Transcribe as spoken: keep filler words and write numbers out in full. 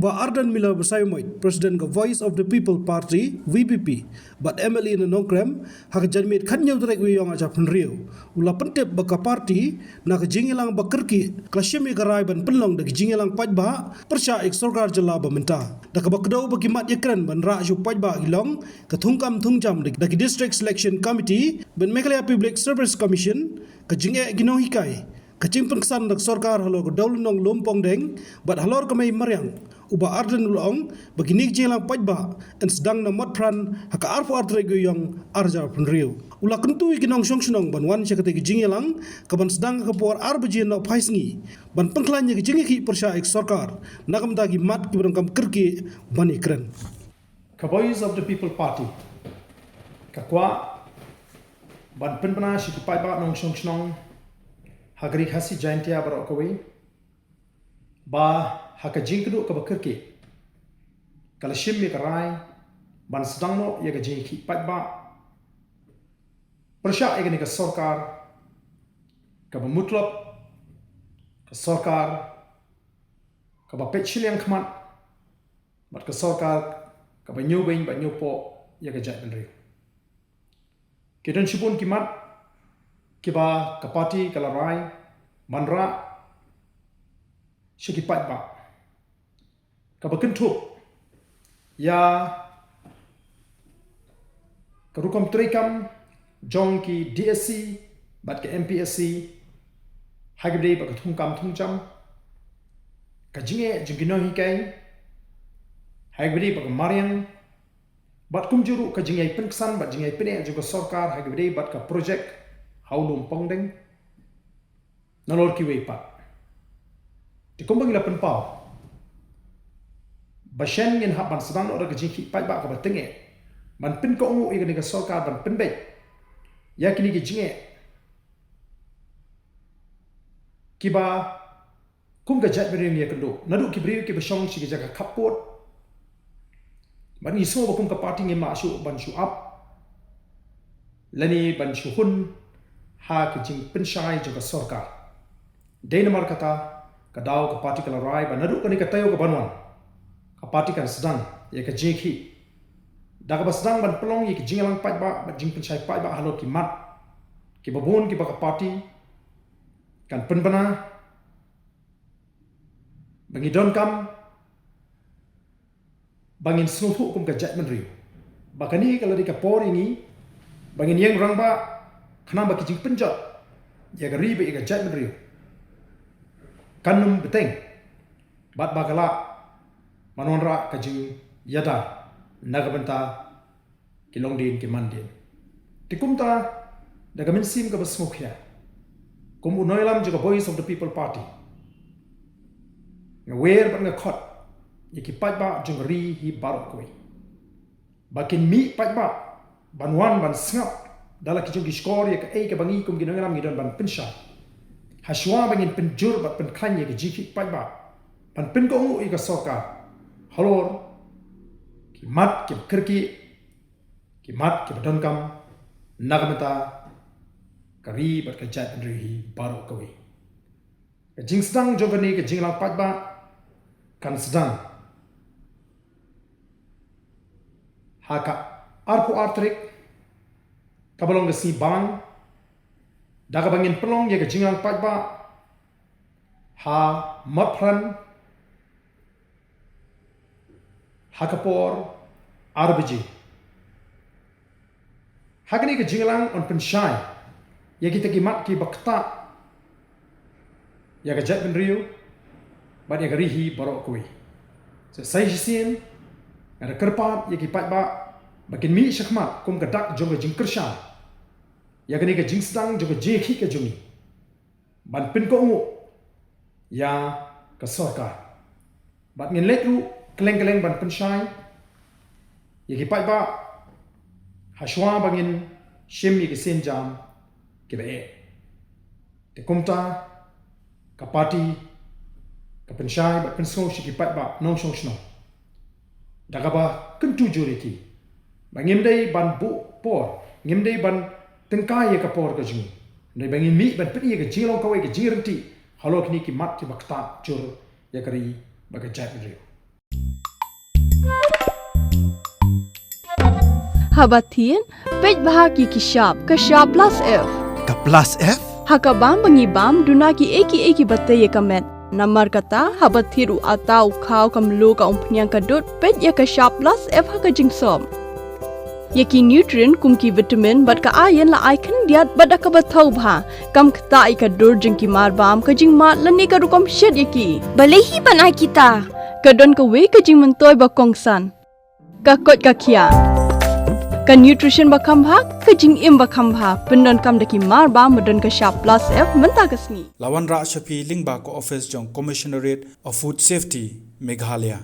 Bah Ardent Miller Basaiawmoit, President ka Voice of the People Party, V P P, bad M L A na Nongkrem, ha ka janmiet khatnyiaw tarik u Ïaïong arhajar phew hynriew, u la pyntip ba ka party, na ka jingïalang ba kyrkieh, ka la shim ïa ka rai ban pynlong da ka jingïalang paidbah, pyrshah ïa ka sorkar jylla ba mynta. Da kaba kdew ba ki mat ïakren ban rah sha u paidbah ki long, ka thungkam thungjam da ki District Selection Committee, bad Meghalaya Public Service Commission, ka jingeh ki nonghikai, ka jingpynksan da ka sorkar halor ka dewlynnong Lumpongdeng, bad halor ka mei mariang, u Bah Ardent u la ong, ba kine ki jingïalang paidbah, yn sdang na Motphran, ha ka arphew ar tarik u Ïaïong arhajar phew hynriew. U la kyntu ïa ki nongshong shnong ban wan sha katei ka jingïalang, kaban sdang ha ka por ar baje nohphai sngi, ban pynkhlaiñ ïa ka jingïakhih pyrshah ïa ka sorkar, na ka bynta ki mat kiba donkam kyrkieh ban ïakren. Ka Voice of the People Party, ka kwah ban pynbna sha ki paidbah nongshong shnong ha ka Ri Khasi Jaintia baroh kawei, ba ha ka jingkynduh kaba kyrkieh, ka la shim ïa ka rai ban sdang noh ïa ka jingïakhih paidbah pyrshah ïa kane ka sorkar kaba mutlop, ka sorkar kaba peit shiliang khmat, bad ka sorkar kaba ñiewbeiñ bad ñiewpoh ïa ka jaitbynriew. Ki don shibun ki mat kiba ka party ka la rai ban rah sha ki paidbah, kaba kynthup ïa ka rukom treikam jong ki D S C bad ka M P S C, ha kaba ïadei bad ka thungkam thungjam, ka jingeh jong ki nonghikai, ha kaba ïadei bad ka mariang, bad kumjuh ruh ka jingïai pynksan bad jingïai pyneh jong ka sorkar ha kaba ïadei bad ka projek ha u Lumpongdeng, nalor kiwei pat. Te kumba ngi la pynpaw, ba shen ngin hap ban sdang noh da ka jingïakhih paidbah kaba tyngeh, ban pynkohnguh ïa kane ka sorkar ban pynbeit ïa kine ki jingeh kiba kum ka jaitbynriew ngi ïakynduh, naduh ki briew kiba shong sha ki jaka khappud. Bad ngi sngew ba kum ka party ngim lah shuh ban shu ap, lane ban shu hun ha ka jingpynshai jong ka sorkar. Dei namar kata ka daw ka party ka la rai ba naduh kane ka taïew kaban wan, ka party kan sdang ïa ka jingïakhih, da kaba sdang ban pynlong ïa ka jingïalang paidbah bad jingpynshai paidbah halor ki mat kiba bun kiba ka party kan pynbna, ba ngi donkam, ba ngin sngewthuh kum ka jaitbynriew, ba kane ka la dei ka por ïa ngi ba ngin ïeng rangbah, khnang ba ki jingpynjot ïa ka ri bad ïa ka jaitbynriew kan ym bteng, bad ba ka lah ban wanrah ka jingïada na ka bynta ki longdien ki mandien. Te kumta, da ka mynsiem kaba sngewkhia, kum u nongïalam jong ka Voice of the People Party, nga wer bad nga khot ïa ki paidbah jong ka ri hi baroh kawei, ba kin mih paidbah ban wan ban sngap da la ki jong ki shkor ïa kaei kaba ngi kum ki nongïalam ngi don ban pynshai, hashwa ba ngin pynjur bad pynkhlaiñ ïa ka jingïakhih paidbah, ban pynkohnguh ïa ka sorkar halor ki mat kiba kyrkieh, ki mat kiba donkam na ka bynta ka ri bad ka jaitbynriew hi baroh kawei. Ka jingsdang jong kane ka jingïalang paidbah kan sdang ha ka arphew ar tarik, kaba long ka sngi Balang, da kaba ngin pynlong ïa ka jingïalang paidbah ha Motphran ha ka por ar baje. Ha kane ka jingïalang yn pynshai ïa kita ki mat kiba ktah ïa ka jaitbynriew bad ïa ka ri hi baroh kawei. Sa sa shisien nga da kyrpad ïa ki paidbah ba kin mih shakhmat kum ka dak jong ka jingkyrshan ïa kane ka jingsdang jong ka jingïakhih ka jong ngi, ban pynkohnguh ïa ka sorkar. Bad ngin leit ruh kylleng kylleng ban pynshai ïa ki paidbah hashwa ba ngin shim ïa ki sienjam kiba eh. Te kumta ka party ka pynshai bad pynsngew sha ki paidbah nongshong shnong, da kaba kyntu jur ïa ki ba ngim dei ban buh por, ngim dei ban tyngkai ïa ka por ka jong ngi, hynrei ba ngin mih ban pyni ïa ka jinglong kawei ka jingryntih halor kine ki mat kiba ktah jur ïa ka ri bad ka jaitbynriew. Haba thied, peit bha ïa ki shap, ka shap plus F. Ka plus F? Ha ka bam ba ngi bam, duna ki ei ki ei ki ba tei ïa ka met. Namar kata, haba thied u atta u khaw ka mluh ka umphniang ka dud, peit ïa ka shap plus F ha ka jingsop. Ïa ki nutrient kum ki vitamin bad ka iron la ai khyndiat bad da kaba thaw bha. Kam ktah ïa ka dur jong ki marbam, ka jingmad lane ka rukom shet ïa ki. Balei hi ban ai kita? Ka don kawei ka jingmyntoi ba kongsan. Ka koit ka khiah. Ka nutrition ba kham bha, ka jingim ba kham bha. Pyndonkam da ki marbam ba don ka shap plus F mynta ka sngi. La wanrah sha phi lyngba ka office jong Commissionerate of Food Safety, Meghalaya.